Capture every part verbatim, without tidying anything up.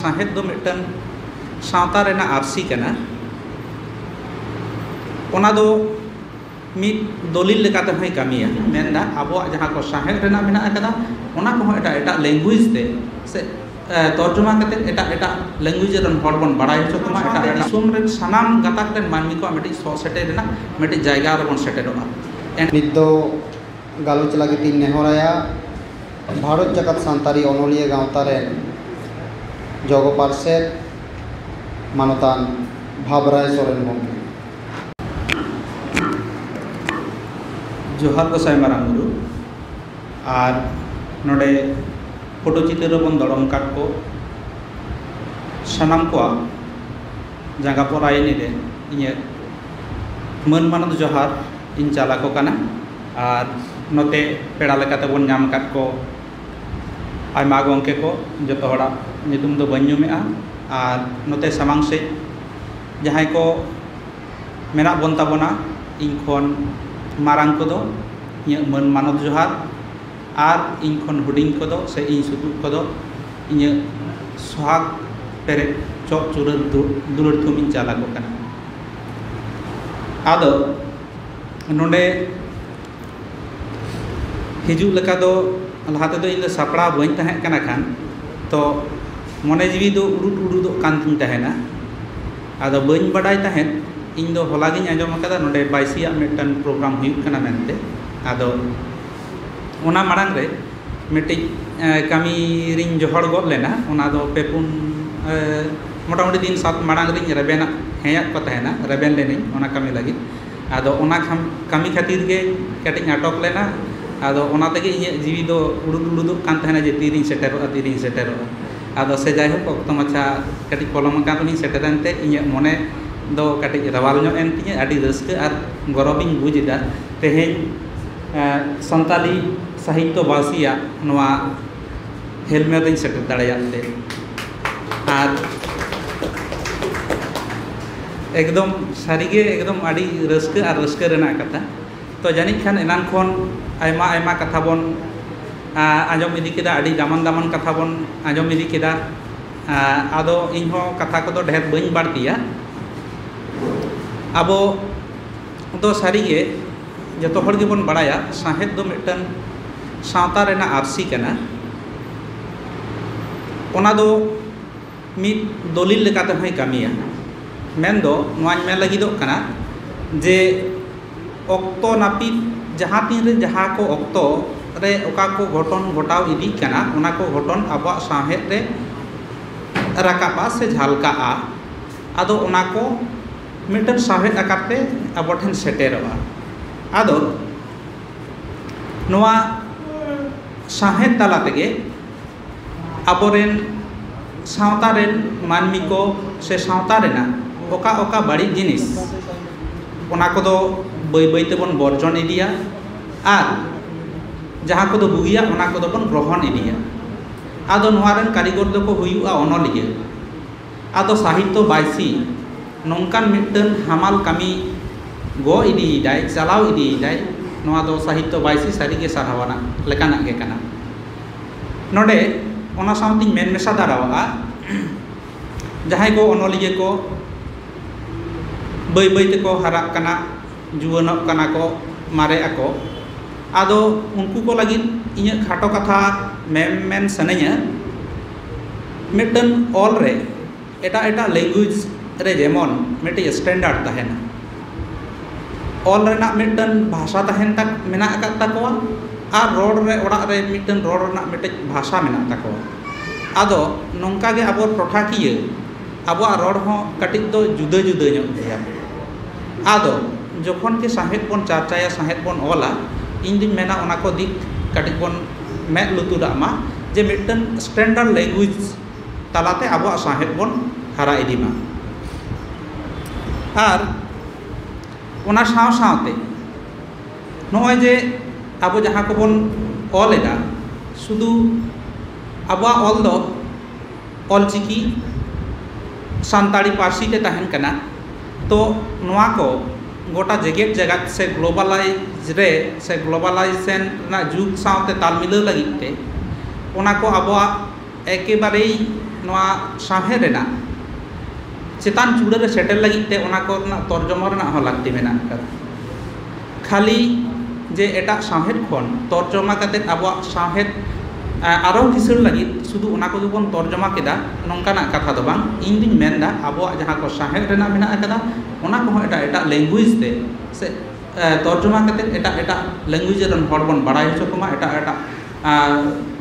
ᱥᱟᱶᱦᱮᱫ ᱫᱚ ᱢᱤᱫᱴᱟᱝ ᱥᱟᱶᱛᱟ ᱨᱮᱱᱟᱜ ᱟᱹᱨᱥᱤ ᱠᱟᱱᱟ᱾ ᱚᱱᱟ ᱫᱚ ᱢᱤᱫ ᱫᱚᱞᱤᱞ ᱞᱮᱠᱟᱛᱮ ᱦᱚᱸᱭ ᱠᱟᱹᱢᱤᱭᱟ᱾ ᱢᱮᱱᱫᱟ ᱟᱵᱚᱣᱟᱜ ᱡᱟᱦᱟᱸ ᱠᱚ ᱥᱟᱶᱦᱮᱫ ᱨᱮᱱᱟᱜ ᱢᱮᱱᱟᱜ ᱟᱠᱟᱫᱟ, ᱚᱱᱟ ᱠᱚᱦᱚᱸ ᱮᱴᱟᱜ ᱮᱴᱟᱜ language ᱛᱮ ᱥᱮ ᱮ, ᱛᱚᱨᱡᱚᱢᱟ ᱠᱟᱛᱮ ᱮᱴᱟᱜ ᱮᱴᱟᱜ language ᱨᱮᱱ ᱦᱚᱲ ᱵᱚᱱ ᱵᱟᱲᱟᱭ ᱦᱚᱪᱚ ᱠᱚᱢᱟ᱾ ᱮᱴᱟᱜ ᱮᱴᱟᱜ ᱫᱤᱥᱚᱢ ᱨᱮᱱ ᱥᱟᱱᱟᱢ ᱜᱟᱛᱟᱠ ᱨᱮᱱ ᱢᱟᱹᱱᱢᱤ ᱠᱚᱣᱟᱜ ᱢᱤᱫᱴᱤᱡ ᱥᱚ ᱥᱮᱴᱮᱨ ᱨᱮᱱᱟᱜ ᱢᱤᱫᱴᱤᱡ ᱡᱟᱭᱜᱟ ᱨᱮᱵᱚᱱ ᱥᱮᱴᱮᱨᱚᱜᱼᱟ᱾ ᱮᱱ- ᱱᱤᱛ ᱫᱚ ᱜᱟᱞᱚᱪ ᱞᱟᱹᱜᱤᱫ ᱤᱧ ᱱᱮᱦᱚᱨᱟᱭᱟ ᱵᱷᱟᱨᱚᱛ ᱡᱟᱠᱟᱛ ᱥᱟᱱᱛᱟᱲᱤ ᱚᱱᱚᱞᱤᱭᱟᱹ ᱜᱟᱶᱛᱟ ᱨᱮᱱ ᱡᱚᱜᱚ ᱯᱟᱨᱥᱮᱛ ᱢᱟᱱᱚᱛᱟᱱ ᱵᱷᱟᱵᱽᱨᱟᱭ ᱥᱚᱨᱮᱱ ᱜᱚᱢᱠᱮ᱾ ᱡᱚᱦᱟᱨ ᱜᱚᱸᱥᱟᱭ ᱢᱟᱨᱟᱝ ᱵᱩᱨᱩ᱾ ᱟᱨ ᱱᱚᱰᱮ ᱯᱷᱳᱴᱳ ᱪᱤᱛᱟᱹᱨ ᱨᱮᱵᱚᱱ ᱫᱚᱲᱚᱢ ᱟᱠᱟᱫ ᱠᱚ ᱥᱟᱱᱟᱢ ᱠᱚᱣᱟᱜ ᱡᱟᱸᱜᱟ ᱯᱚᱨᱟᱭᱱᱤ ᱨᱮ ᱤᱧᱟᱹᱜ ᱢᱟᱹᱱ ᱢᱟᱱᱚᱛ ᱡᱚᱦᱟᱨ ᱤᱧ ᱪᱟᱞ ᱟᱠᱚ ᱠᱟᱱᱟ᱾ ᱟᱨ ᱱᱚᱛᱮ ᱯᱮᱲᱟ ᱞᱮᱠᱟᱛᱮ ᱵᱚᱱ ᱧᱟᱢ ᱟᱠᱟᱫ ᱠᱚ ᱟᱭᱢᱟ ᱜᱚᱢᱠᱮ ᱠᱚ, ᱡᱚᱛᱚ ᱦᱚᱲᱟᱜ ᱧᱩᱛᱩᱢ ᱫᱚ ᱵᱟᱹᱧ ᱧᱩᱢᱮᱜᱼᱟ᱾ ᱟᱨ ᱱᱚᱛᱮ ᱥᱟᱢᱟᱝ ᱥᱮᱫ ᱡᱟᱦᱟᱸᱭ ᱠᱚ ᱢᱮᱱᱟᱜ ᱵᱚᱱ ᱛᱟᱵᱚᱱᱟ, ᱤᱧ ᱠᱷᱚᱱ ᱢᱟᱨᱟᱝ ᱠᱚᱫᱚ ᱤᱧᱟᱹᱜ ᱢᱟᱹᱱ ᱢᱟᱱᱚᱛ ᱡᱚᱦᱟᱨ, ᱟᱨ ᱤᱧ ᱠᱷᱚᱱ ᱦᱩᱰᱤᱧ ᱠᱚᱫᱚ ᱥᱮ ᱤᱧ ᱥᱩᱛᱩᱜ ᱠᱚᱫᱚ ᱤᱧᱟᱹᱜ ᱥᱚᱦᱟᱜᱽ ᱯᱮᱨᱮᱡ ᱪᱚᱜ ᱪᱩᱨᱟᱹᱨ ᱫᱩ-, ᱫᱩᱞᱟᱹᱲ ᱛᱷᱩᱢ ᱤᱧ ᱪᱟᱞ ᱟᱠᱚ ᱠᱟᱱᱟ᱾ ᱟᱫᱚ ᱱᱚᱰᱮ ᱦᱤᱡᱩᱜ ᱞᱮᱠᱟ ᱫᱚ ᱞᱟᱦᱟ ᱛᱮᱫᱚ ᱤᱧ ᱫᱚ ᱥᱟᱯᱲᱟᱣ ᱵᱟᱹᱧ ᱛᱟᱦᱮᱸ ᱠᱟᱱᱟ ᱠᱷᱟᱱ, ᱛᱚ ᱢᱚᱱᱮ ᱡᱤᱣᱤ ᱫᱚ ᱩᱲᱩᱫ ᱩᱲᱩᱫᱚᱜ ᱠᱟᱱ ᱛᱤᱧ ᱛᱟᱦᱮᱱᱟ᱾ ᱟᱫᱚ ᱵᱟᱹᱧ ᱵᱟᱰᱟᱭ ᱛᱟᱦᱮᱸᱫ, ᱤᱧ ᱫᱚ ᱦᱚᱞᱟ ᱜᱤᱧ ᱟᱸᱡᱚᱢ ᱟᱠᱟᱫᱟ ᱱᱚᱰᱮ ᱵᱟᱭᱥᱤᱭᱟᱜ ᱢᱤᱫᱴᱟᱝ program ᱦᱩᱭᱩᱜ ᱠᱟᱱᱟ ᱢᱮᱱᱛᱮ᱾ ᱟᱫᱚ ᱚᱱᱟ ᱢᱟᱲᱟᱝ ᱨᱮ ᱢᱤᱫᱴᱤᱡ, ᱮ, ᱠᱟᱹᱢᱤ ᱨᱤᱧ ᱡᱚᱦᱚᱲ ᱜᱚᱫ ᱞᱮᱱᱟ᱾ ᱚᱱᱟ ᱫᱚ ᱯᱮ ᱯᱩᱱ, ᱮ, ᱢᱚᱴᱟᱢᱩᱴᱤ ᱫᱤᱱ ᱥᱟᱛ ᱢᱟᱲᱟᱝ ᱨᱤᱧ ᱨᱮᱵᱮᱱᱟᱜ ᱦᱮᱸᱭᱟᱜ ᱠᱚ ᱛᱟᱦᱮᱱᱟ, ᱨᱮᱵᱮᱱ ᱞᱮᱱᱟᱹᱧ ᱚᱱᱟ ᱠᱟᱹᱢᱤ ᱞᱟᱹᱜᱤᱫ᱾ ᱟᱫᱚ ᱚᱱᱟ ᱠᱷᱟᱢ-, ᱠᱟᱹᱢᱤ ᱠᱷᱟᱹᱛᱤᱨ ᱜᱮ ᱠᱟᱹᱴᱤᱡ ᱤᱧ ᱟᱴᱚᱠ ᱞᱮᱱᱟ᱾ ᱟᱫᱚ ᱚᱱᱟ ᱛᱮᱜᱮ ᱤᱧᱟᱹᱜ ᱡᱤᱣᱤ ᱫᱚ ᱩᱲᱩᱫ ᱩᱲᱩᱫᱚᱜ ᱠᱟᱱ ᱛᱟᱦᱮᱱᱟ ᱡᱮ ᱛᱤᱨᱤᱧ ᱥᱮᱴᱮᱨᱚᱜᱼᱟ, ᱛᱤᱨᱤᱧ ᱥᱮᱴᱮᱨᱚᱜᱼᱟ᱾ ᱟᱫᱚ ᱥᱮ ᱡᱟᱭᱦᱳᱠ, ᱚᱠᱛᱚ ᱢᱟᱪᱷᱟ ᱠᱟᱹᱴᱤᱡ ᱯᱚᱞᱚᱢ ᱟᱠᱟᱱ ᱨᱮᱦᱚᱸᱧ ᱥᱮᱴᱮᱨᱮᱱ ᱛᱮ ᱤᱧᱟᱹᱜ ᱢᱚᱱᱮ ᱫᱚ ᱠᱟᱹᱴᱤᱡ ᱨᱟᱣᱟᱞ ᱧᱚᱜ ᱮᱱ ᱛᱤᱧᱟᱹ᱾ ᱟᱹᱰᱤ ᱨᱟᱹᱥᱠᱟᱹ ᱟᱨ ᱜᱚᱨᱚᱵᱤᱧ ᱵᱩᱡᱽ ᱮᱫᱟ ᱛᱮᱦᱮᱧ, ᱮ, ᱥᱟᱱᱛᱟᱞᱤ ᱥᱟᱦᱤᱛᱛᱚ ᱵᱟᱥᱤᱭᱟᱜ ᱱᱚᱣᱟ ᱦᱮᱞᱢᱮᱴ ᱨᱤᱧ ᱥᱮᱴᱮᱨ ᱫᱟᱲᱮᱭᱟᱜ ᱛᱮ᱾ ᱟᱨ ᱮᱠᱫᱚᱢ ᱥᱟᱹᱨᱤᱜᱮ ᱮᱠᱫᱚᱢ ᱟᱹᱰᱤ ᱨᱟᱹᱥᱠᱟᱹ ᱟᱨ ᱨᱟᱹᱥᱠᱟᱹ ᱨᱮᱱᱟᱜ ᱠᱟᱛᱷᱟ᱾ ᱛᱚ ᱡᱟᱹᱱᱤᱡ ᱠᱷᱟᱱ ᱮᱱᱟᱝ ᱠᱷᱚᱱ ᱟᱭᱢᱟ ᱟᱭᱢᱟ ᱠᱟᱛᱷᱟ ᱵᱚᱱ, ᱟ, ᱟᱸᱡᱚᱢ ᱤᱫᱤ ᱠᱮᱫᱟ, ᱟᱹᱰᱤ ᱫᱟᱢᱟᱱ ᱫᱟᱢᱟᱱ ᱠᱟᱛᱷᱟ ᱵᱚᱱ ᱟᱸᱡᱚᱢ ᱤᱫᱤ ᱠᱮᱫᱟ᱾ ᱟᱫᱚ ᱤᱧ ᱦᱚᱸ ᱠᱟᱛᱷᱟ ᱠᱚᱫᱚ ᱰᱷᱮᱨ ᱵᱟᱹᱧ ᱵᱟᱹᱲᱛᱤᱭᱟ᱾ ᱟᱵᱚ ᱫᱚ ᱥᱟᱹᱨᱤᱜᱮ ᱡᱚᱛᱚ ᱦᱚᱲ ᱜᱮᱵᱚᱱ ᱵᱟᱲᱟᱭᱟ, ᱥᱟᱶᱦᱮᱫ ᱫᱚ ᱢᱤᱫᱴᱟᱝ ᱥᱟᱶᱛᱟ ᱨᱮᱱᱟᱜ ᱟᱹᱨᱥᱤ ᱠᱟᱱᱟ᱾ ᱚᱱᱟ ᱫᱚ ᱢᱤᱫ ᱫᱚᱞᱤᱞ ᱞᱮᱠᱟᱛᱮ ᱦᱚᱸᱭ ᱠᱟᱹᱢᱤᱭᱟ᱾ ᱢᱮᱱᱫᱚ ᱱᱚᱣᱟᱧ ᱢᱮᱱ ᱞᱟᱹᱜᱤᱫᱚᱜ ᱠᱟᱱᱟ ᱡᱮ ᱚᱠᱛᱚ ᱱᱟᱹᱯᱤᱛ ᱡᱟᱦᱟᱸ ᱛᱤᱱ ᱨᱮ ᱡᱟᱦᱟᱸ ᱠᱚ ᱚᱠᱛᱚ ᱨᱮ ᱚᱠᱟ ᱠᱚ ᱜᱷᱚᱴᱚᱱ ᱜᱷᱚᱴᱟᱣ ᱤᱫᱤᱜ ᱠᱟᱱᱟ, ᱚᱱᱟ ᱠᱚ ᱜᱷᱚᱴᱚᱱ ᱟᱵᱚᱣᱟᱜ ᱥᱟᱶᱦᱮᱫ ᱨᱮ ᱨᱟᱠᱟᱵᱼᱟ ᱥᱮ ᱡᱷᱟᱞᱠᱟᱜᱼᱟ᱾ ᱟᱫᱚ ᱚᱱᱟ ᱠᱚ ᱢᱤᱫᱴᱟᱝ ᱥᱟᱶᱦᱮᱫ ᱟᱠᱟᱨ ᱛᱮ ᱟᱵᱚ ᱴᱷᱮᱱ ᱥᱮᱴᱮᱨᱚᱜᱼᱟ᱾ ᱟᱫᱚ ᱱᱚᱣᱟ ᱥᱟᱶᱦᱮᱫ ᱛᱟᱞᱟ ᱛᱮᱜᱮ ᱟᱵᱚᱨᱮᱱ ᱥᱟᱶᱛᱟ ᱨᱮᱱ ᱢᱟᱹᱱᱢᱤ ᱠᱚ ᱥᱮ ᱥᱟᱶᱛᱟ ᱨᱮᱱᱟᱜ ᱚᱠᱟ ᱚᱠᱟ ᱵᱟᱹᱲᱤᱡ ᱡᱤᱱᱤᱥ, ᱚᱱᱟ ᱠᱚᱫᱚ ᱵᱟᱹᱭ ᱵᱟᱹᱭ ᱛᱮᱵᱚᱱ ᱵᱚᱨᱡᱚᱱ ᱤᱫᱤᱭᱟ, ᱟᱨ ᱡᱟᱦᱟᱸ ᱠᱚᱫᱚ ᱵᱩᱜᱤᱭᱟ, ᱚᱱᱟ ᱠᱚᱫᱚ ᱵᱚᱱ ᱜᱨᱚᱦᱚᱱ ᱤᱫᱤᱭᱟ᱾ ᱟᱫᱚ ᱱᱚᱣᱟ ᱨᱮᱱ ᱠᱟᱹᱨᱤᱜᱚᱨ ᱫᱚᱠᱚ ᱦᱩᱭᱩᱜᱼᱟ ᱚᱱᱚᱞᱤᱭᱟᱹ᱾ ᱟᱫᱚ ᱥᱟᱦᱤᱛᱛᱚ ᱵᱟᱭᱥᱤ ᱱᱚᱝᱠᱟᱱ ᱢᱤᱫᱴᱟᱝ ᱦᱟᱢᱟᱞ ᱠᱟᱹᱢᱤ ᱜᱚ ᱤᱫᱤᱭᱮᱫᱟᱭ, ᱪᱟᱞᱟᱣ ᱤᱫᱤᱭᱮᱫᱟᱭ᱾ ᱱᱚᱣᱟ ᱫᱚ ᱥᱟᱦᱤᱛᱛᱚ ᱵᱟᱭᱥᱤ ᱥᱟᱹᱨᱤᱜᱮ ᱥᱟᱨᱦᱟᱣ ᱟᱱᱟᱜ ᱞᱮᱠᱟᱱᱟᱜ ᱜᱮ ᱠᱟᱱᱟ᱾ ᱱᱚᱰᱮ ᱚᱱᱟ ᱥᱟᱶᱛᱤᱧ ᱢᱮᱱ ᱢᱮᱥᱟ ᱫᱟᱲᱮᱭᱟᱜᱼᱟ, ᱡᱟᱦᱟᱸᱭ ᱠᱚ ᱚᱱᱚᱞᱤᱭᱟᱹ ᱠᱚ ᱵᱟᱹᱭ ᱵᱟᱹᱭ ᱛᱮᱠᱚ ᱦᱟᱨᱟᱜ ᱠᱟᱱᱟ, ᱡᱩᱣᱟᱹᱱᱚᱜ ᱠᱟᱱᱟ ᱠᱚ, ᱢᱟᱨᱮᱜ ᱟᱠᱚ, ᱟᱫᱚ ᱩᱱᱠᱩ ᱠᱚ ᱞᱟᱹᱜᱤᱫ ᱤᱧᱟᱹᱜ ᱠᱷᱟᱴᱚ ᱠᱟᱛᱷᱟ ᱢᱮᱱ, ᱢᱮᱱ ᱥᱟᱱᱟᱧᱟ, ᱢᱤᱫᱴᱟᱝ ᱚᱞ ᱨᱮ ᱮᱴᱟᱜ ᱮᱴᱟᱜ language ᱨᱮ ᱡᱮᱢᱚᱱ ᱢᱤᱫᱴᱤᱡ standard ᱛᱟᱦᱮᱱᱟ, ᱚᱞ ᱨᱮᱱᱟᱜ ᱢᱤᱫᱴᱟᱝ ᱵᱷᱟᱥᱟ ᱛᱟᱦᱮᱱ ᱛᱟᱠ-, ᱢᱮᱱᱟᱜ ᱟᱠᱟᱫ ᱛᱟᱠᱚᱣᱟ, ᱟᱨ ᱨᱚᱲ ᱨᱮ, ᱚᱲᱟᱜ ᱨᱮ ᱢᱤᱫᱴᱟᱝ ᱨᱚᱲ ᱨᱮᱱᱟᱜ ᱢᱤᱫᱴᱤᱡ ᱵᱷᱟᱥᱟ ᱢᱮᱱᱟᱜ ᱛᱟᱠᱚᱣᱟ᱾ ᱟᱫᱚ ᱱᱚᱝᱠᱟ ᱜᱮ ᱟᱵᱚ ᱴᱚᱴᱷᱟᱠᱤᱭᱟᱹ ᱟᱵᱚᱣᱟᱜ ᱨᱚᱲ ᱦᱚᱸ ᱠᱟᱹᱴᱤᱡ ᱫᱚ ᱡᱩᱫᱟᱹ ᱡᱩᱫᱟᱹ ᱧᱚᱜ ᱜᱮᱭᱟ᱾ ᱟᱫᱚ ᱡᱚᱠᱷᱚᱱ ᱜᱮ ᱥᱟᱶᱦᱮᱫ ᱵᱚᱱ ᱪᱟᱨᱪᱟᱭᱟ, ᱥᱟᱶᱦᱮᱫ ᱵᱚᱱ ᱚᱞᱟ, ᱤᱧ ᱫᱩᱧ ᱢᱮᱱᱟ ᱚᱱᱟ ᱠᱚ ᱫᱤᱠ ᱠᱟᱹᱴᱤᱡ ᱵᱚᱱ ᱢᱮᱫ ᱞᱩᱛᱩᱨᱟᱜ ᱢᱟ, ᱡᱮ ᱢᱤᱫᱴᱟᱝ standard language ᱛᱟᱞᱟᱛᱮ ᱟᱵᱚᱣᱟᱜ ᱥᱟᱶᱦᱮᱫ ᱵᱚᱱ ᱦᱟᱨᱟ ᱤᱫᱤ ᱢᱟ᱾ ᱟᱨ ᱚᱱᱟ ᱥᱟᱶ ᱥᱟᱶᱛᱮ ᱱᱚᱜᱼᱚᱭ ᱡᱮ ᱟᱵᱚ ᱡᱟᱦᱟᱸ ᱠᱚᱵᱚᱱ ᱚᱞ ᱮᱫᱟ, ᱥᱩᱫᱷᱩ ᱟᱵᱚᱣᱟᱜ ᱚᱞ ᱫᱚ ᱚᱞᱪᱤᱠᱤ ᱥᱟᱱᱛᱟᱲᱤ ᱯᱟᱹᱨᱥᱤ ᱛᱮ ᱛᱟᱦᱮᱱ ᱠᱟᱱᱟ᱾ ᱛᱚ ᱱᱚᱣᱟ ᱠᱚ ᱜᱚᱴᱟ ᱡᱮᱜᱮᱛ ᱡᱟᱠᱟᱛ ᱥᱮ globalize ᱨᱮ ᱥᱮ globalization ᱨᱮᱱᱟᱜ ᱡᱩᱜᱽ ᱥᱟᱶᱛᱮ ᱛᱟᱞ ᱢᱤᱞᱟᱹᱣ ᱞᱟᱹᱜᱤᱫ ᱛᱮ ᱚᱱᱟ ᱠᱚ ᱟᱵᱚᱣᱟᱜ ᱮᱠᱮᱵᱟᱨᱮᱭ ᱱᱚᱣᱟ ᱥᱟᱶᱦᱮᱫ ᱨᱮᱱᱟᱜ ᱪᱮᱛᱟᱱ ᱪᱩᱲᱟᱹ ᱨᱮ ᱥᱮᱴᱮᱨ ᱞᱟᱹᱜᱤᱫ ᱛᱮ ᱚᱱᱟ ᱠᱚᱨᱮᱱᱟᱜ ᱛᱚᱨᱡᱚᱢᱟ ᱨᱮᱱᱟᱜ ᱦᱚᱸ ᱞᱟᱹᱠᱛᱤ ᱢᱮᱱᱟᱜ ᱟᱠᱟᱫᱟ᱾ ᱠᱷᱟᱹᱞᱤ ᱡᱮ ᱮᱴᱟᱜ ᱥᱟᱶᱦᱮᱫ ᱠᱷᱚᱱ ᱛᱚᱨᱡᱚᱢᱟ ᱠᱟᱛᱮᱫ ᱟᱵᱚᱣᱟᱜ ᱥᱟᱶᱦᱮᱫ, ᱮ, ᱟᱨᱚ ᱠᱤᱥᱟᱹᱬ ᱞᱟᱹᱜᱤᱫ ᱥᱩᱫᱷᱩ ᱚᱱᱟ ᱠᱚᱜᱮ ᱵᱚᱱ ᱛᱚᱨᱡᱚᱢᱟ ᱠᱮᱫᱟ, ᱱᱚᱝᱠᱟᱱᱟᱜ ᱠᱟᱛᱷᱟ ᱫᱚ ᱵᱟᱝ᱾ ᱤᱧ ᱫᱩᱧ ᱢᱮᱱᱫᱟ, ᱟᱵᱚᱣᱟᱜ ᱡᱟᱦᱟᱸ ᱠᱚ ᱥᱟᱶᱦᱮᱫ ᱨᱮᱱᱟᱜ ᱢᱮᱱᱟᱜ ᱟᱠᱟᱫᱟ, ᱚᱱᱟ ᱠᱚᱦᱚᱸ ᱮᱴᱟᱜ ᱮᱴᱟᱜ language ᱛᱮ ᱥᱮ, ᱮ, ᱛᱚᱨᱡᱚᱢᱟ ᱠᱟᱛᱮᱫ ᱮᱴᱟᱜ ᱮᱴᱟᱜ language ᱨᱮᱱ ᱦᱚᱲ ᱵᱚᱱ ᱵᱟᱲᱟᱭ ᱦᱚᱪᱚ ᱠᱚᱢᱟ, ᱮᱴᱟᱜ ᱮᱴᱟᱜ ᱟᱨ,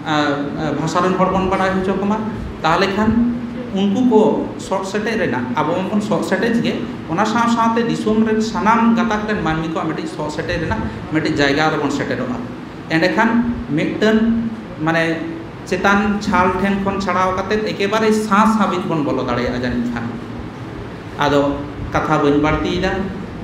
ᱟᱨ, ᱟᱨ ᱵᱷᱟᱥᱟ ᱨᱮᱱ ᱦᱚᱲ ᱵᱚᱱ ᱵᱟᱲᱟᱭ ᱦᱚᱪᱚ ᱠᱚᱢᱟ᱾ ᱛᱟᱦᱚᱞᱮ ᱠᱷᱟᱱ ᱩᱱᱠᱩ ᱠᱚ ᱥᱚᱜ ᱥᱮᱴᱮᱡ ᱨᱮᱱᱟᱜ, ᱟᱵᱚ ᱢᱟᱵᱚᱱ ᱥᱚᱜ ᱥᱮᱴᱮᱡ ᱜᱮ, ᱚᱱᱟ ᱥᱟᱶ ᱥᱟᱶᱛᱮ ᱫᱤᱥᱚᱢ ᱨᱮᱱ ᱥᱟᱱᱟᱢ ᱜᱟᱛᱟᱠ ᱨᱮᱱ ᱢᱟᱹᱱᱢᱤ ᱠᱚᱣᱟᱜ ᱢᱤᱫᱴᱤᱡ ᱥᱚᱜ ᱥᱮᱴᱮᱡ ᱨᱮᱱᱟᱜ ᱢᱤᱫᱴᱤᱡ ᱡᱟᱭᱜᱟ ᱨᱮᱵᱚᱱ ᱥᱮᱴᱮᱨᱚᱜᱼᱟ᱾ ᱮᱸᱰᱮᱠᱷᱟᱱ ᱢᱤᱫᱴᱟᱹᱝ, ᱢᱟᱱᱮ, ᱪᱮᱛᱟᱱ ᱪᱷᱟᱞ ᱴᱷᱮᱱ ᱠᱷᱚᱱ ᱪᱷᱟᱲᱟᱣ ᱠᱟᱛᱮᱫ ᱮᱠᱮᱵᱟᱨᱮ ᱥᱟᱸᱥ ᱦᱟᱹᱵᱤᱡ ᱵᱚᱱ ᱵᱚᱞᱚ ᱫᱟᱲᱮᱭᱟᱜᱼᱟ ᱡᱟᱹᱱᱤᱡ ᱠᱷᱟᱱ᱾ ᱟᱫᱚ ᱠᱟᱛᱷᱟ ᱵᱟᱹᱧ ᱵᱟᱹᱲᱛᱤᱭᱮᱫᱟ᱾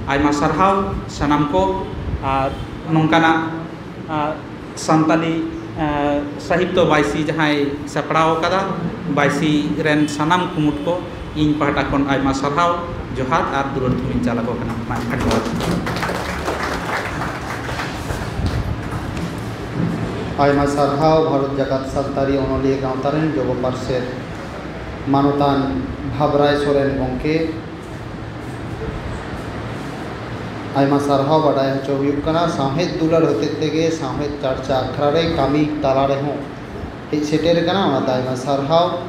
ᱟᱭᱢᱟ ᱥᱟᱨᱦᱟᱣ ᱥᱟᱱᱟᱢ ᱠᱚ᱾ ᱟᱨ ᱱᱚᱝᱠᱟᱱᱟᱜ, ᱟᱨ ᱥᱟᱱᱛᱟᱞᱤ, ᱟᱨ ᱥᱟᱦᱤᱛᱛᱚ ᱵᱟᱭᱥᱤ ᱡᱟᱦᱟᱸᱭ ᱥᱟᱯᱲᱟᱣ ᱟᱠᱟᱫᱟ, ᱵᱟᱭᱥᱤ ᱨᱮᱱ ᱥᱟᱱᱟᱢ ᱠᱩᱢᱩᱴ ᱠᱚ, ᱤᱧ ᱯᱟᱦᱴᱟ ᱠᱷᱚᱱ ᱟᱭᱢᱟ ᱥᱟᱨᱦᱟᱣ, ᱡᱚᱦᱟᱨ ᱟᱨ ᱫᱩᱞᱟᱹᱲ ᱛᱷᱩᱢᱤᱧ ᱪᱟᱞ ᱟᱠᱚ ᱠᱟᱱᱟ᱾ ᱢᱟ ᱮᱱᱠᱷᱟᱱ ᱡᱚᱦᱟᱨ᱾ ᱟᱭᱢᱟ ᱥᱟᱨᱦᱟᱣ ᱵᱷᱟᱨᱚᱛ ᱡᱟᱠᱟᱛ ᱥᱟᱱᱛᱟᱲᱤ ᱚᱱᱚᱞᱤᱭᱟᱹ ᱜᱟᱶᱛᱟ ᱨᱮᱱ ᱡᱚᱜᱚ ᱯᱟᱨᱥᱮᱛ ᱢᱟᱱᱚᱛᱟᱱ ᱵᱷᱟᱵᱽᱨᱟᱭ ᱥᱚᱨᱮᱱ ᱜᱚᱢᱠᱮ᱾ ᱟᱭᱢᱟ ᱥᱟᱨᱦᱟᱣ ᱵᱟᱰᱟᱭ ᱦᱚᱪᱚ ᱦᱩᱭᱩᱜ ᱠᱟᱱᱟ, ᱥᱟᱶᱦᱮᱫ ᱫᱩᱞᱟᱹᱲ ᱦᱚᱛᱮᱡ ᱛᱮᱜᱮ ᱥᱟᱶᱦᱮᱫ ᱪᱟᱨᱪᱟ ᱟᱠᱷᱲᱟ ᱨᱮ ᱠᱟᱹᱢᱤ ᱛᱟᱞᱟ ᱨᱮᱦᱚᱸ ᱦᱮᱡ ᱥᱮᱴᱮᱨ ᱟᱠᱟᱱᱟ, ᱚᱱᱟᱛᱮ ᱟᱭᱢᱟ ᱥᱟᱨᱦᱟᱣ᱾